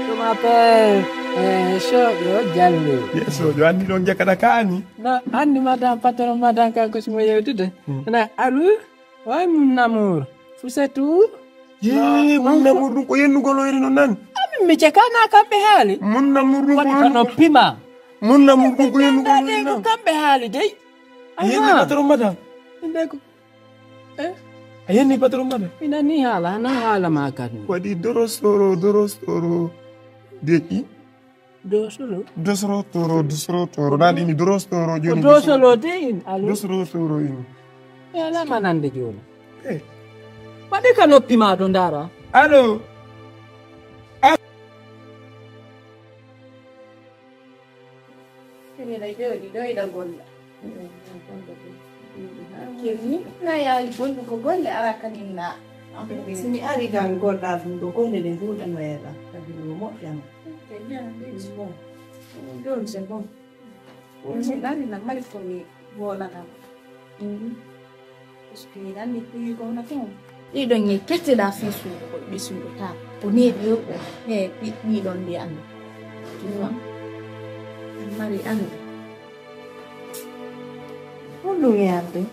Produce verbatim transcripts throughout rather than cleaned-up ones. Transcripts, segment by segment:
Suma pe eh, soƴo jallu. Ye soƴo, anndi ɗon jakata kaani. No, anndi madan patron madan kan ko simo yewtude. Hmm. Na alu, way mun namur. Fusatu. Ye mun namur ɗum ko yennugol o eri non nan. Amin mi jekana kamɓe haali. Mun namur ɗum ko yennugol. Waɗi kano pima. Mun namur ɗum ko yennugol o eri non. Kamɓe haali dey. Ye mun patron madan. Inde ko. Eh? A yenni patron mada? Ina ni haala, hana haala ma kan. Waɗi dorosoro, dorosoro. Deƴƴi? Dosolo? Dosoro toro, dosoro toro. Na ɗini dorosoro joni. Dosolo de in, alo? Dosoro toro in. E ala manande joni. Eh. Waɗi ka noppi ma ɗo ndara. Alo? Miɗo jooɗi ɗo iɗa golla. Kirni na yaawi gollugo golle ara kanin na. Si mi ari kan golla ɗum ɗo golle ɗe huuɗano yeeɗa kadi ɗo moƴƴano. Ɗum c'est bon. Ɗum mi ɗari na mari ko mi wolana. Parce que mi anndi kuuyi gomna toon. Ɗiɗon e ketteɗaa fii suudu ko ɓe suuɗotaa. Ko neeɓi yo ko he ɓiɗɗiɗon ndi annda. Tu vois? Mari annda. Honɗum e arde?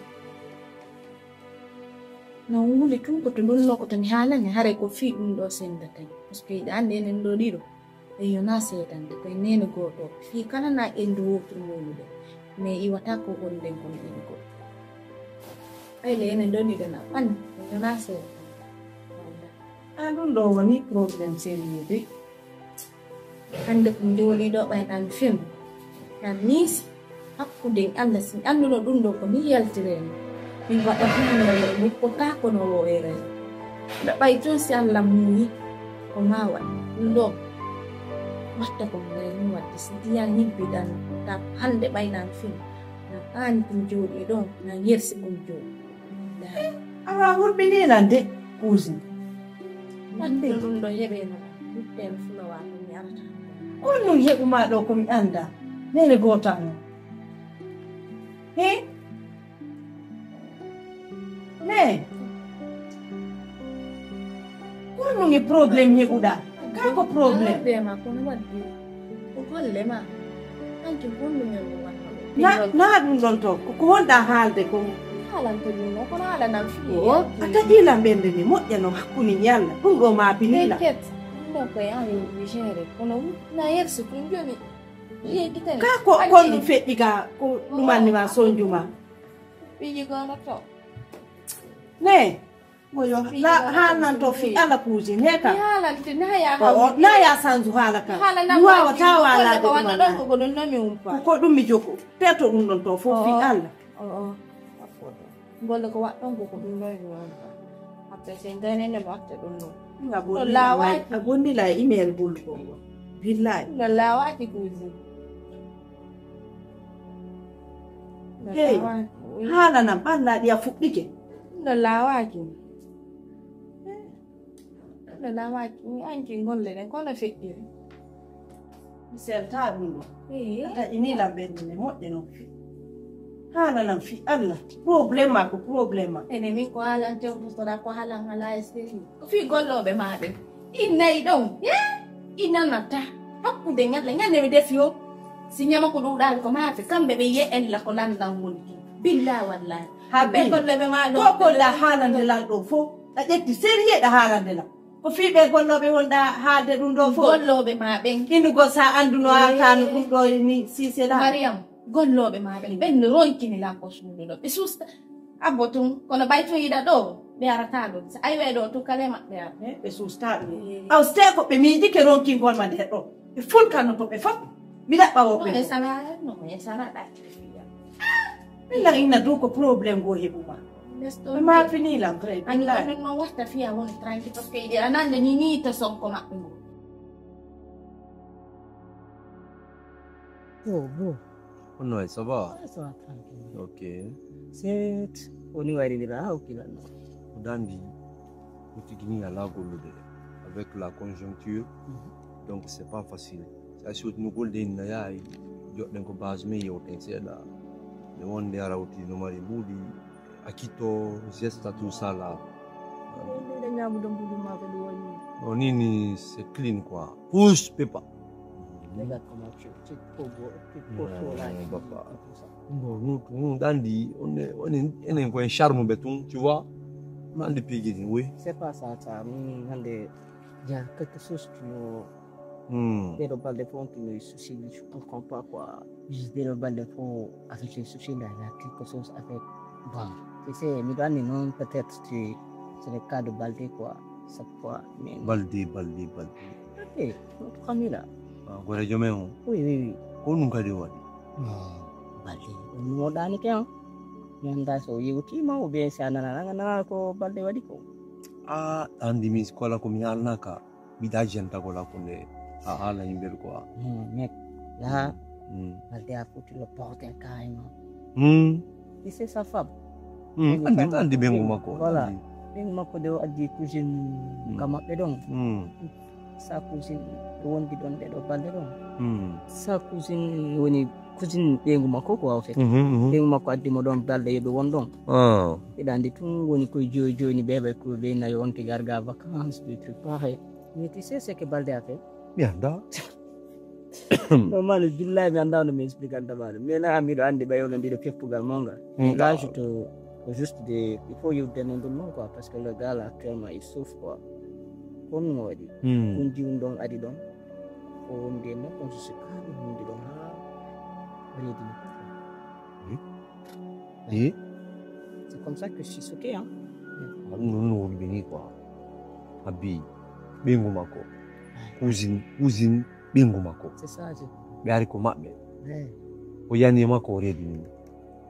No wuli tun ko to ɗum no ko to mi haalani haray ko fii ɗum ɗo senda tan. Parce que hiɗa anndi enen ɗo ɗiɗo. Ɓe yonaa seedande, ɓe neene gooto. Fii kala na enndu wowtiri mownude, mais iwata ko gollden kono ene goɗɗo. Ɓay le ene ndoni ɓe na ɓanni, ɓe yonaa seedande. A ɗum ɗo woni problème sérieux de. Hannde ko njooɗii ɗo ɓay ɗan film. Ɗan miisi. Hakkunde e Allah, si mi annduno ɗum ɗo ko ni yaltiree mi, min waɗa huunde mi ukkotaako no wooweere. Mbiɗa ɓay tun si Allah muuyi ko maa waɗ ɗum ɗo. Watta ko mi reni waɗde si ndiyan ñibbiɗan ta hannde ɓay nan fin na aani ɗum jooɗi ɗon na yersi ɗum jooɗi. Awa hulɓinilan de kuusin. Wadde ɗum ɗo heɓeno ɗum teen fulawa ko mi arata. Ko ɗum heɓu maa ɗo ko mi annda nene gootan. He? Ne? Ko ɗum e problème heɓuɗaa? Ka ko problème? Ɓe ma kono wadde ko golle ma. Hanki ko ɗum e mo wanno. Na na ɗum ɗon to ko ko wonɗaa haalde ko? Haalante ɗum ɗon kono haala nan fii. O a taƴiilan ɓernde nde moƴƴa no hakkunde yalla ɗum ɗo ma pinila. Ket ɗum ɗo koye an mi géré kono na yersi ɗum jomi. Ka ko kon ɗum feƴƴi ka ko ɗumanni ma sonjuma. Ɓiƴi gono to. Ne woyo la haalanto fi ala kuuji ne ka. Haalante na ya haalante na ya sanju haala ka. Mi wawa ta wala de ɗum ko ɗum mi joko. Peto ɗum ɗon to fof fi ala. Golle ko waɗɗon ko ko ɗum ɗo e ɗum wonta. Après c'est gaynene mo atta ɗum ɗo. A bonni la email bol ko. Billahi. No laawaaki kuuji. Hey, haalanam ɓallaaɗi a fuɗɗike. No laawaaki. No laawaaki mi anki golle ɗen kono feƴƴiri. Mi selta ɗum ɗo. Taƴini lam ɓernde nde moƴƴe noon. Haalanam fi Allah. Problème ma ko problème ma. Ene min ko haalante o tosoɗa ko haalan ala e sérieux. Ko fii gollooɓe maa ɓen. Ɗin nayi ɗon. Ɗi nanata. Hakkunde ñalla ñande mi defi o. Si ñama ko ɗuuɗaali ko maafe kamɓe ɓe yiye ella ko landan woni. Billa wallahi. Haɓɓe gollooɓe maa ɗo. Ko golla haalande lan ɗo fof. Ɗa ƴetti sérieux ɗa haalande lan. Ko fii ɓe gollooɓe wonɗa haalde ɗum ɗo fof. Gollooɓe maa ɓen. Innugol sa annduno a kaano ɗum ɗo ni sisela. Mariam, gollooɓe maa ɓen ɓen no ronkini lan ko suudu ɗo ɓe suusta. Abbo tun kono ɓay tun yiɗa ɗo ɓe arata ɗo. So ayi ɓe ɗo tun kala e maɓɓe ara. Ɓe suusta ɗum. Aw ste ko ɓe miijike ronkingol ma nder ɗo ɓe fulkano to ɓe fof. Mi ɗaɓɓa woɓɓe. No e salaare no e salaɗa. Ɓe laxinna dow ko problème goo heɓuma. Ɓe maafini lan vrai. Ani ɗum noon watta fiya woni tranquille parce que iɗi anande ni ni to sonko maɓɓe ngo. Oh bon. Honno wayi, ça va? Ouais, ça va tranquille. Ok. C'est woni wayrindira hakkilal. Ko dandi ko tigi ni ala gollude avec la conjoncture. Donc c'est pas facile. Sa sotnugol de inna yaay joɗɗen ko base men yewten seeɗa. Nde wonde a rawti no mari mbuuɗi a kitto gesta tout ça là. Ɗum de ñamude mbuuɗi ma ko ɗum woni. Non, Nini, c'est clean, quoi. Pousse, pépé. Regarde comment tu, tu es trop beau, tu es trop chaud, là, et tout ça. Bon, nous, nous, dans dit, on est, on est, on est un charme béton, tu vois. Mais on est pigé, oui. C'est pas ça, ça. Hum, on est, il y a quelque chose qui nous, hmm, des balles de fond qui nous soucie, je comprends pas, quoi. Juste des balles de fond avec les soucis, là, il y a quelque chose avec, bon. Tu sais, mais dans les noms, peut-être, tu, c'est le cas de Baldé, quoi. Chaque fois, mais Baldé, Baldé, Baldé. Ok, notre ami là. Ah, Goré Jomé, on. Oui, oui, oui. Ko nun kadi waɗi? Non, Baldé. Mo ɗani ke, on. Mi annda so yewtima ou bien si a nana, nana, nana ko Baldé waɗi ko. Ah, andi mi sikola ko mi haalnaka. Mbiɗa janta ko la ko nde a haala yimɓe ko a. Hmm, mais là, hmm, Baldé a foutu le bordel carrément. Hmm. Et c'est sa femme. Hmm. Andi, andi ɓengu makko. Voilà. Ɓengu makko de o addi cousine ka maɓɓe ɗon. Hmm. Sa cousine ɓe wondi ɗon ɗe ɗo balɗe ɗon. Hmm. Sa cousine woni cousine ɓengu makko quoi, en fait. Mhm, mhm. Ɓengu makko addi mo ɗon balɗe yo ɓe won ɗon. Ah. Eɗa andi tun woni koye joyi joyi ni ɓe ɓe ko ɓe nayo on tigi arga vacances, des trucs pareils. Mais tu sais ce que Baldé a fait? Mi anda. Non, mano, billahi, mi annda no mi explique anta mano. Mais na, miɗo andi ɓay onon ɗiɗo keppugal mongal. Mm. Là, je te, juste de, il faut you donner de nom, quoi, parce que le gars là, actuellement, il souffre, quoi. Ko ɗum o waɗi. Mm. Ɗum jiwum ɗon adi ɗon. O wondi e makko, on se sika, ɗum wondi ɗon haa reedi mo. Oui. Et c'est comme ça que je suis choqué, hein. Ɗum noon no woni ɓe ni quoi. Abbi ɓeyngu makko. Cousine, cousine ɓeyngu makko. C'est ça, je. Ɓe ari ko maɓɓe. Ouais. O yani e makko o reedi ni.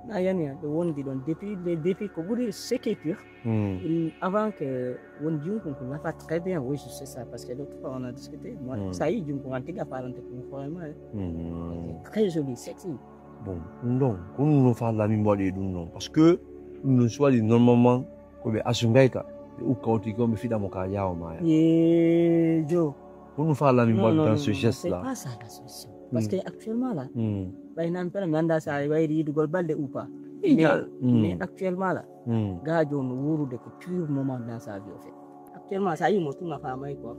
Na yani, hein, ɓe wondi ɗon depuis, depuis ko ɓuri ce qui est pire. Hmm. Il, avant que won jiwum ko nafa très bien, oui, je sais ça, parce que l'autre fois on a discuté. Moi, hmm, ça y est, jiwum ko an tigi a falante ko vraiment, hein. Hmm. Très joli, sexy. Bon, ɗum ɗon, ko ɗum no faalaa min mbaɗi ɗum ɗon. Parce que ɗum ɗon so waɗi normalement, ko ɓe asu ngayka, ɓe ukka o tigi on, ɓe fiɗa mo ka yaawa maaya. Ye, jo. Ko ɗum faalaa min mbaɗi dans ce geste-là. Non, non, non, non, c'est pas ça la solution. Parce que actuellement là, ɓay nan pela mi annda sa wayri yidugol balɗe ou pas. Mais, mais actuellement là, gaajo on no wuurude ko pur moment dans sa vie, au fait. Actuellement, sa yii mo tun a faamay quoi.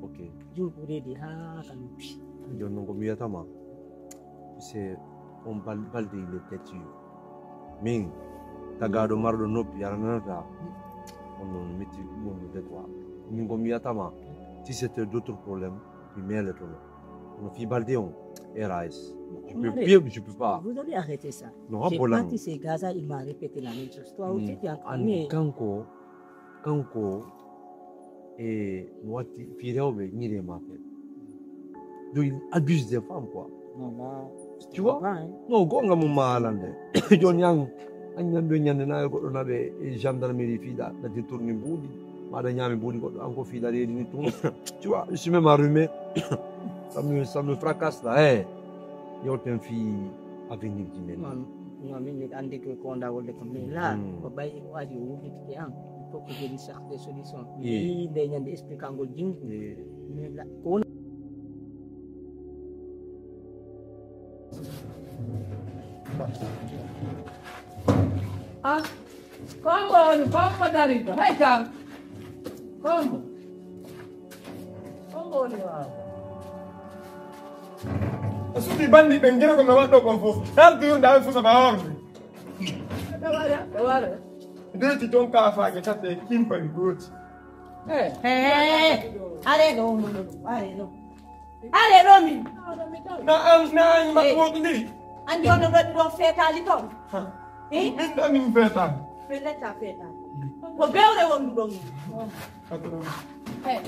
Ok. Juuɗe reedi haa ka noppi. Jooni non ko mi wiyata ma, c'est on bal-, Baldé il est têtu. Min, tagaaɗo marɗo noppi, aɗa nanata, on non metti wondude quoi. Min ko mi wiyata ma, si c'était d'autres problèmes, mi meeletono. Kono fii Baldé on, R A S. Je peux plus, je peux pas. Vous allez arrêter ça. Non, j'ai parti chez Gaza, il m'a répété la même chose. Toi aussi, tu es en train de... Kanko, kanko, e no watti fii rewɓe ñiiri e maɓɓe. Donc, il abuse des femmes, quoi. Non, là, tu vois? Pas, hein. Non, goonga mum ma haalande. Jooni an, an ñande, ñande na e goɗɗo na ɓe e gendarmerie fiiɗa, na détourni mbuuɗi, ma aɗa ñaami mbuuɗi goɗɗo, an ko fiiɗa reedi ni tun. Tu vois, je suis même enrhumé. Ça me, ça me fracasse là, eh. Yewten fii avenir ji men. Non, non, min miɗa anndi ko, ko wonda wolde ko. Mais là, ko ɓay o ari o wullitike an, il faut que je lui cherche des solutions. Yii. Yii nde ñande expliquangol jingu. Yii. Mais là, ko woni... Ah, Kongo woni, Kongo dari ɗo. Hey, kam. Kongo. Kongo woni waaw. A suuɗi banndi ɓen gere ko mi waɗɗo kon fof. Tan tuyum ɗa fof sama horɓe. Ɗo wara, ɗo wara. Doyti toon kaafaake tati e kimpa e gooti. Eh. Eh, are ɗo, are ɗo. Are ɗo min. Na an, na an ma woɗɗi. An jono ɗo ɗo fetali toon. Ha. Eh? Min ɗo min fetali. Min letta fetali. Ko bewre wonduɗon. Eh,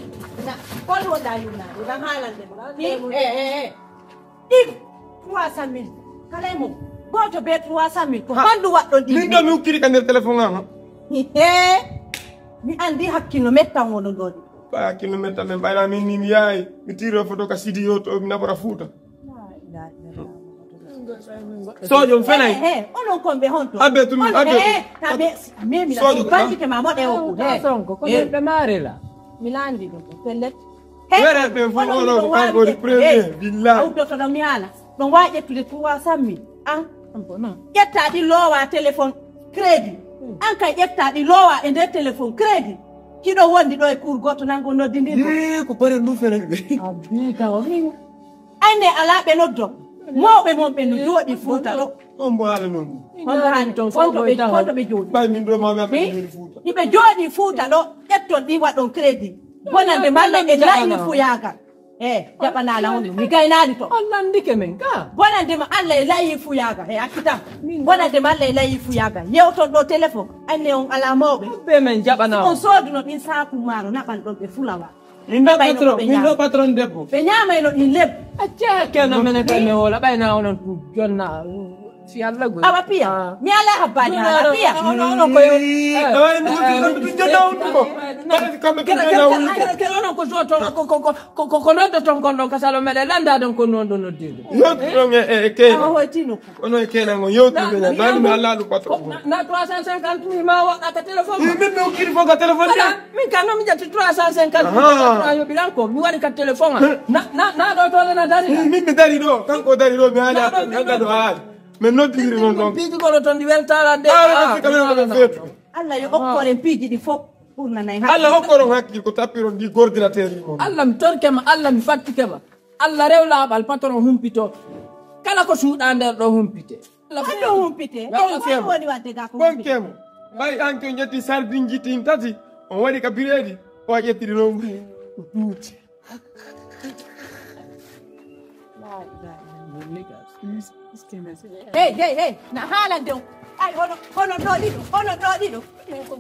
na, kon wonda yumnaade, ɗan haalande ma. Eh, eh, eh. Ɗiɗo, trois cent mille. Kala e mum. Gooto be trois cent mille. Ko honɗum waɗɗon ɗiɗi? Min ɗo mi ukkiri ka nder téléphone am. He, mi anndi hakkil no mettan wonunoo ɗi. Ɓay hakkil no mettan men, ɓayna min ni mi yahay. Mi tiro photo ka studio to mi nabora Fuuta. Sojo, on fenay. Eh, eh, onon kon ɓe honto? Abbe tun, abbe. Eh, eh, tabe, memi la. Sojo, bandike ma moɗe o ku, eh. Sonko, ko ɓe maare la. Mi laandi ɗum, pellet. Were ɓe fof oɗo ko kanko woni premier, billahi. Awtoto ɗo mi haala. Ɗon waawi ƴettude trois cent mille. An? An ko non. Ƴetta ɗi loowa téléphone crédit. Hmm. An kay ƴetta ɗi loowa e nder téléphone crédit. Hiɗo wondi ɗo e cour goto nan ko noddindirɗo. Yee, ko bare ɗum fere ɓe. Abbi tawa min. Ay nde alaa ɓe noddo. Mawɓe mon ɓe no jooɗi Fuuta ɗo. On mbo haala noon. Kono haali ton, kono ɓe, kono ɓe jooɗi. Ɓay min ɗo mawɓe aɓe jooɗi Fuuta. Hiɓe jooɗi Fuuta ɗo, ƴetton ɗi waɗon crédit. Bonande malla e layi fuyaagal. Eh, jaɓanaala honno mi gaynaali to. On lanndike men ka. Bonande ma Allah e layi fuyaaga, e accitam. Bonande ma Allah e layi fuyaaga. Yewton ɗo téléphone, anne on alaa mawɓe. Be men jaɓanaa. On sooduno ɗin saaku maaro naɓan ɗon ɓe fulawa. Min ɗo patron, min ɗo patron debbo. Ɓe ñaamayno ɗin leb. Acca keno menen kay men wala ɓayna onon jonna. Si Allah guri. Awa piya. Mi ala habbani hala piya. Onon ko yo. Kamɓe kamɓe kamɓe ko joto ko ko ko ko ko noddo ton kon ɗon kasalo meɗen landa ɗon ko non ɗo noddiɗo. Yewtuɗon e e kena. Awa hoytino. Kono e kena ngo yewtuɓe na dani ma lalu patron. Na trois cent cinquante mille ma waɗa ka téléphone. Min mi hokkiri fof ka téléphone. Min kan no mi ƴetti trois cent cinquante mille. Yoɓiran ko mi waɗi ka téléphone. Na na na ɗo tole na dari. Min mi dari ɗo kanko dari ɗo mi haali. Kanka ɗo haali. Min noddidiri noon ɗon. Piiji kono toon ɗi weltaare de. Ala kasi kamera ko feetu. Allah yo okkoren piiji ɗi fof ɓurnanay. Allah okkoron hakkil ko tappiron ɗi coordinateur yi mon. Allah mi torke ma, Allah mi fattike ma. Allah rew laaɓal patron humpito. Kala ko suuɗa nder ɗo humpite. Ko ɗo humpite. Ko woni wadde ga ko humpite. Ɓay an ko ƴetti sardinji tin tati on waɗi ka bireedi o ƴettiri noon. Duuti. Hey, hey, hey, na haalande on. Ay hono hono ɗo ɗiɗo hono ɗo ɗiɗo.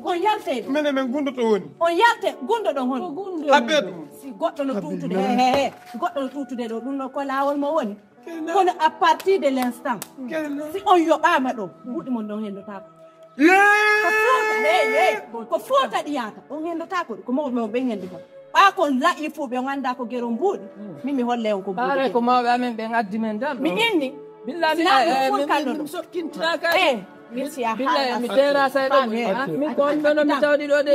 On yalte. Mene men gundo to woni. On yalte gundo ɗon hono. Habbe ɗum. Si goɗɗo no tuutude he he he si goɗɗo no tuutude ɗo ɗum no ko laawol mo woni. Kono à partir de l'instant si on yoɓaama ɗo buuɗi mon ɗon hendotaako. Ko fota ɗi yaata on hendotaako ko mawɓe on ɓen hendota. Ɓaa kon la'i fuu ɓe on anndaa ko gero mbuuɗi. Min mi holle on ko buuɗi. Ko mawɓe amen ɓen addi men dal mi inni. Billahi min sokkintiraka. Min siya haala mi teera sayɗo. Min ko on ɗono mi tawɗi ɗo de.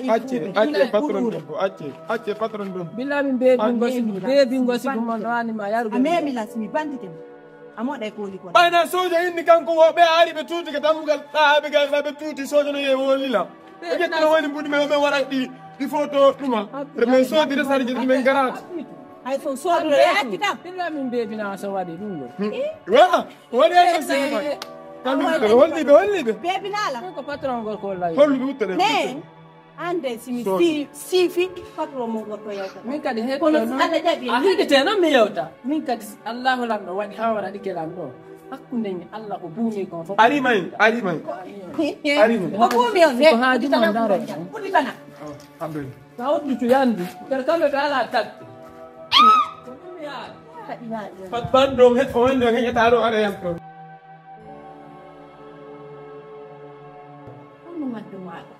Acce acce patron debbo acce acce patron debbo. Billahi min beebi ngosi beebi ngosi ko mon ɗo anima yarugo. A memi las mi bandite mo. A moɗay ko woni kono. Ɓayna soja inni kanko wo ɓe ari ɓe tuuti ka dammugal ɗa ɓe ga ɓe tuuti soja no yewi won lila. Ɓe ƴettino woni mbuɗi men ɓe waɗa ɗi ɗi foto ɗuma. Remen sodi resarji ɗi men garata. Hay so sodu reaki kam. Illa min beebina so waɗi ɗum ɗo. Wala woni ay sima. Holli ɓe holli ɓe. Beebinala. Ko patron gol ko lay. Hollu ɓe uttale. Ande simi si sifi patron mo gorko yewta. Min kadi he kono si Allah jaɓi a heɗite noon mi yewta. Min kadi si Allahu lanɗo waɗi ha waɗaɗike lanɗo hakkunde mi Allah ko buumi kon fof. Ari may ari may. Ari may. Ko buumi on he ko haaju ma ndaro. Uditana. Amen. Ka udditu yandi kadi kamɓe ɓe ala tagde. Ko ɗum yaade. Pat banɗo he o wonde o heƴata ɗo aɗa yalto. Honno maddo maɗa.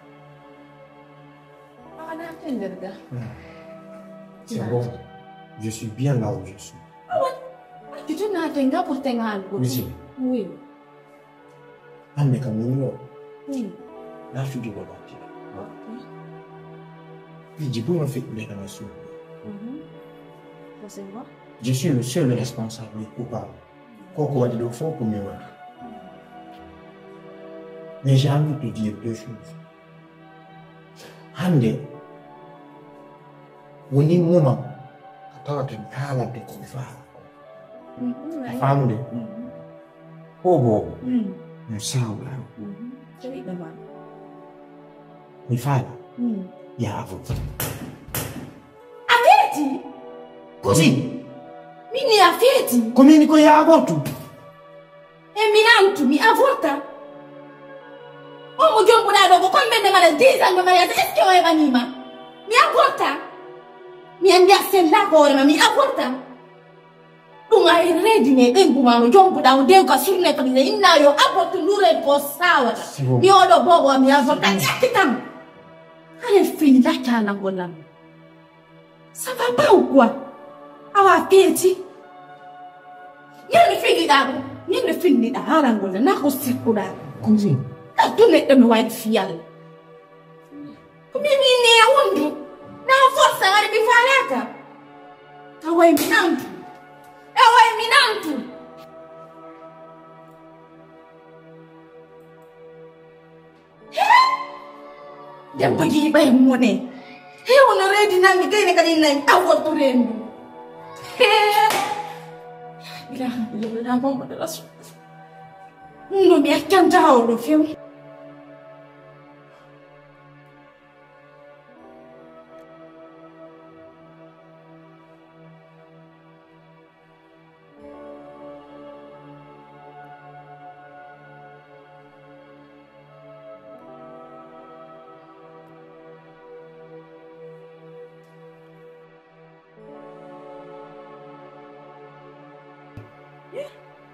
C'est bon. Je suis bien là où je suis. Awa, tu te n'as tenga pour tenga algo. Cuisine. Oui. Hannde kam woni ɗo. Oui. La figure de partir. Piiji buri no feƴƴude kam e suudu. C'est moi. Je suis le seul responsable et coupable. Koko waɗi ɗo fof ko mi waɗi. Mais j'ai envie de dire deux choses. Hannde woni moment ko tawata mi haalande ko mi faala ko. A faamude? Ko boobo no sawla. Mi faala ya avocat. A feeti? Cousine. Min ni a feeti? Ko min ko ya abortu. E mi nantu mi avorta. On mo jombuɗa ɗo ko combien de mariage? Dix ans de mariage, est ce que o heɓanima? Mi avorta. Mi andi a sella ko hoore ma mi avorta. Ɗum a reedine ɓeyngu ma no jombuɗa o dewka surne fadine inna yo avorte luren ko sawata. Mi oɗo bobo mi avorta ƴakki tan. Hare fini laccalangol lan. Ça va pas ou quoi? Awa feeti. Ñande finniɗa ɗum ñande finniɗa harangol na ko sikkuɗa. Cousine. Ɗattu neɗɗo mi waɗi fiyalla. Ko min inni e wondu na forsa waɗi mi falaka. Taway mi nantu. Taway mi nantu. Debbo jiiɓa e mone. He, wono reedi nangi gayne kadi nangi. A wottu reendu. He. La ilaha illallah Muhammadu Rasul. Ɗum ɗo mi accanta oɗo few.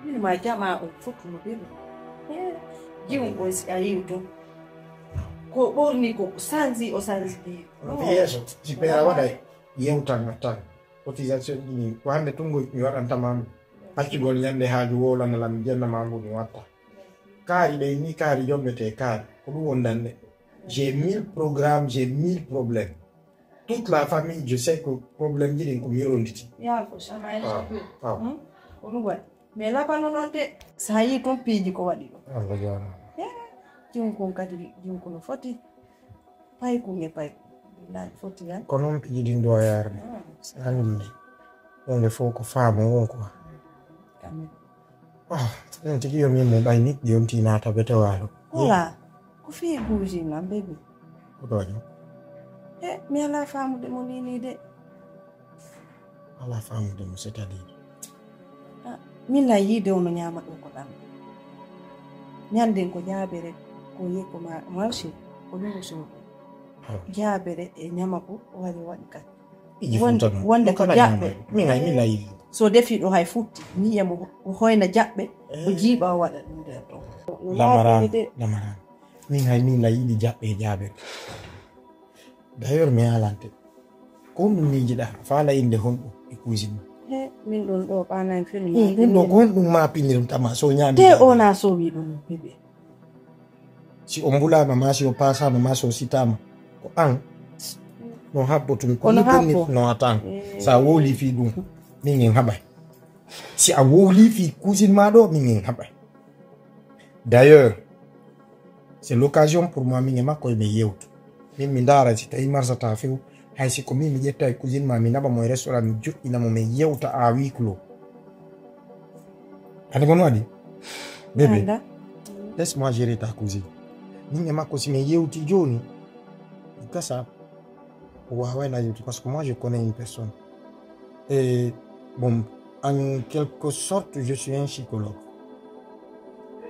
Min ma jama on fotu no ɓeɗo. Jiwgol si a yiw ɗum. Ko ɓorni ko sanzi o sanzi. Yeeso, si peera waɗay, yewtan tan. Cotisation ɗini, ko hannde tun mi waɗantama ɗum. Accugol ñande haaju wowlana lan mi jennama ngu mi watta. Kaari ɗey ni, kaari jombete kaari. Ko ɗum wondanɗe. J'ai mille programmes, j'ai mille problèmes. Toute la famille, je sais que problème ji ɗin ko mi ronditi. Yaa ko sama en. Ah, ah. Hmm? Ko ɗum waɗi. Mais labano noon de, so a yii toon piiji ko waɗi ɗum. Allah jaaraama. Eh, jiwgol kadi, jiwgol no foti. Paykun e paykun. Billahi foti yan. Ko noon piiji ɗin ɗo yaarde. Ah. Si anndi, huunde fof ko faamu on quoi. Quand même. Ah, ɗum tigi yo min mo ɓay ni, yonti naata bete waalo. Voilà. Ko fii kuuji nan, baby. Ko ɗo jam? Eh, mi alaa faamude mo ni ni de. Alaa faamude mo, c'est-à-dire? Ah, min la yiide ono ñaama ɗo ko ɗam. Ñanden ko jaabere, ko ye ko ma-, marché, ko ɗum o soodi. Ah. Jaabere e ñama ko wari waɗi kan. Iji Won-, funta ɗum. Wonde Ɗum ko kala jaɓɓe. Ñaama. Min hay min la yiide. So defi ɗo hay futti, ñiiye mo o hoyna jaɓɓe, o Eh. Jiiɓa o waɗa ɗum nder ɗon. Lamaran, lamaran. Min hay min la yiɗi jaɓɓe e jaabere. D'ailleurs, mi haalante. Ko honɗum miijiɗaa? Faala innde honɗum e cuisine? He, min ɗum ɗo ɓaana en film. Ɗum, ɗum ɗo ko honɗum ma pinirtama so ñaami? Te o na sowi ɗum, bébé. Si o mbulaama ma, si o paasaama ma, si o sitaama, ko an no habbo tun. Ko no habbo. No atan. Eh. Sa wowli fii ɗum, min en haɓay. Si a wowli fii cuisine ma ɗo, min en haɓay. D'ailleurs, c'est l'occasion pour moi, min e makko emin yewta. Min mi ndaara si tawi marsata few, hay si ko min mi ƴetta e cuisine ma, mi naɓa mo e restaurant, mi joɗɗina mo, min yewta à huis clos. Andi ko no waɗi? Bébé, laisse-moi gérer ta cuisine. Min e makko si min yewti jooni, gasa. O waaway la yewtude, parce que moi, je connais une personne. Et bon, en quelque sorte, je suis un psychologue.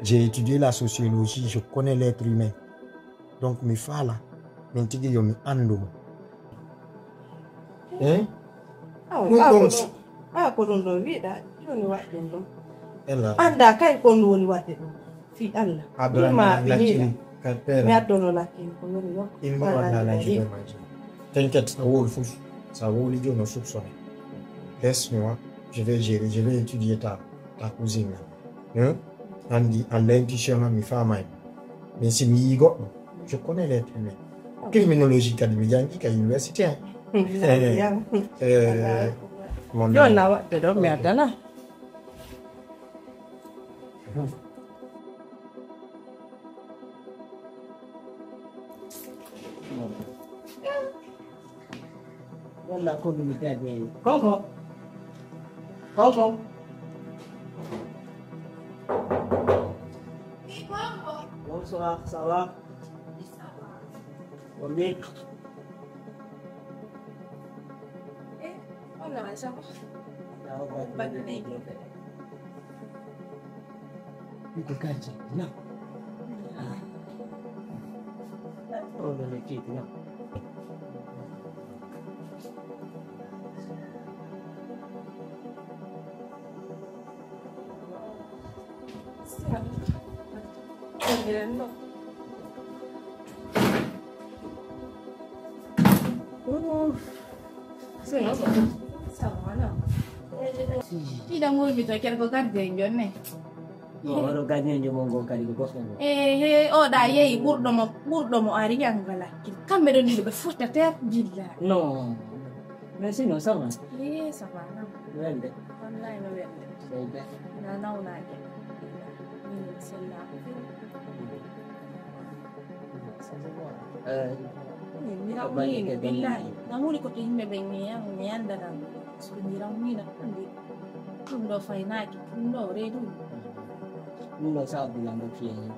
J'ai étudié la sociologie, je connais l'être humain. Donc, mi faala, min tigi yo mi anndu mo. Hein? Awa, ɗum ɗon ko ɗum, awa, ko ɗum ɗon wiɗa, jooni waɗ ɗum ɗon. Ella. Annda kay ko ɗum woni waɗde ɗum. Fii Allah. Abdourahmane Min ma lacciri ka peera. Mi addono lakkil ko woni yo. Immo walla laji be maji. T'inquiète, sa wowli fof. Sa wowli jooni o soupçonné. Laisse-moi, je vais gérer, je vais étudier ta, ta cousine. Hein? Andi, à l'intuition, mi faamay. Mais si mi yii goɗɗo, je connais l'être humain. Criminologie kadi mi janngi ka université. Eh, eh, mon Yo ami. Na waɗde ɗo, mi addana. Walla ko mi dade. Koko. Koko. Bonsoir, ça va? Bonne nuit. Eh, on a ça va. Iko kanje, no. Oh, no, no, no. Ɗiɗa ngol mi to ker ko gardien jonne. Yo, oɗo gardien jomo ngon kadi ko goɗɗo ngon. Eh, he, o ɗa yehi ɓurɗo mo, ɓurɗo mo ari yangala. Kamɓe ɗon ɗiɗo ɓe fotta ter billa. Non. Mais sinon, ça va. Oui, ça va, non. Welde. Wallahi no welde. Welde. Na nawnaje. Min sella. Eh, mi ramwina billahi. Namuni ko to yimɓe ɓe ñeyandanan. So mi ramwina andi ɗum ɗo faynaaki ɗum ɗo reedu. Ɗum ɗo sabu lan ɗo fiyayi.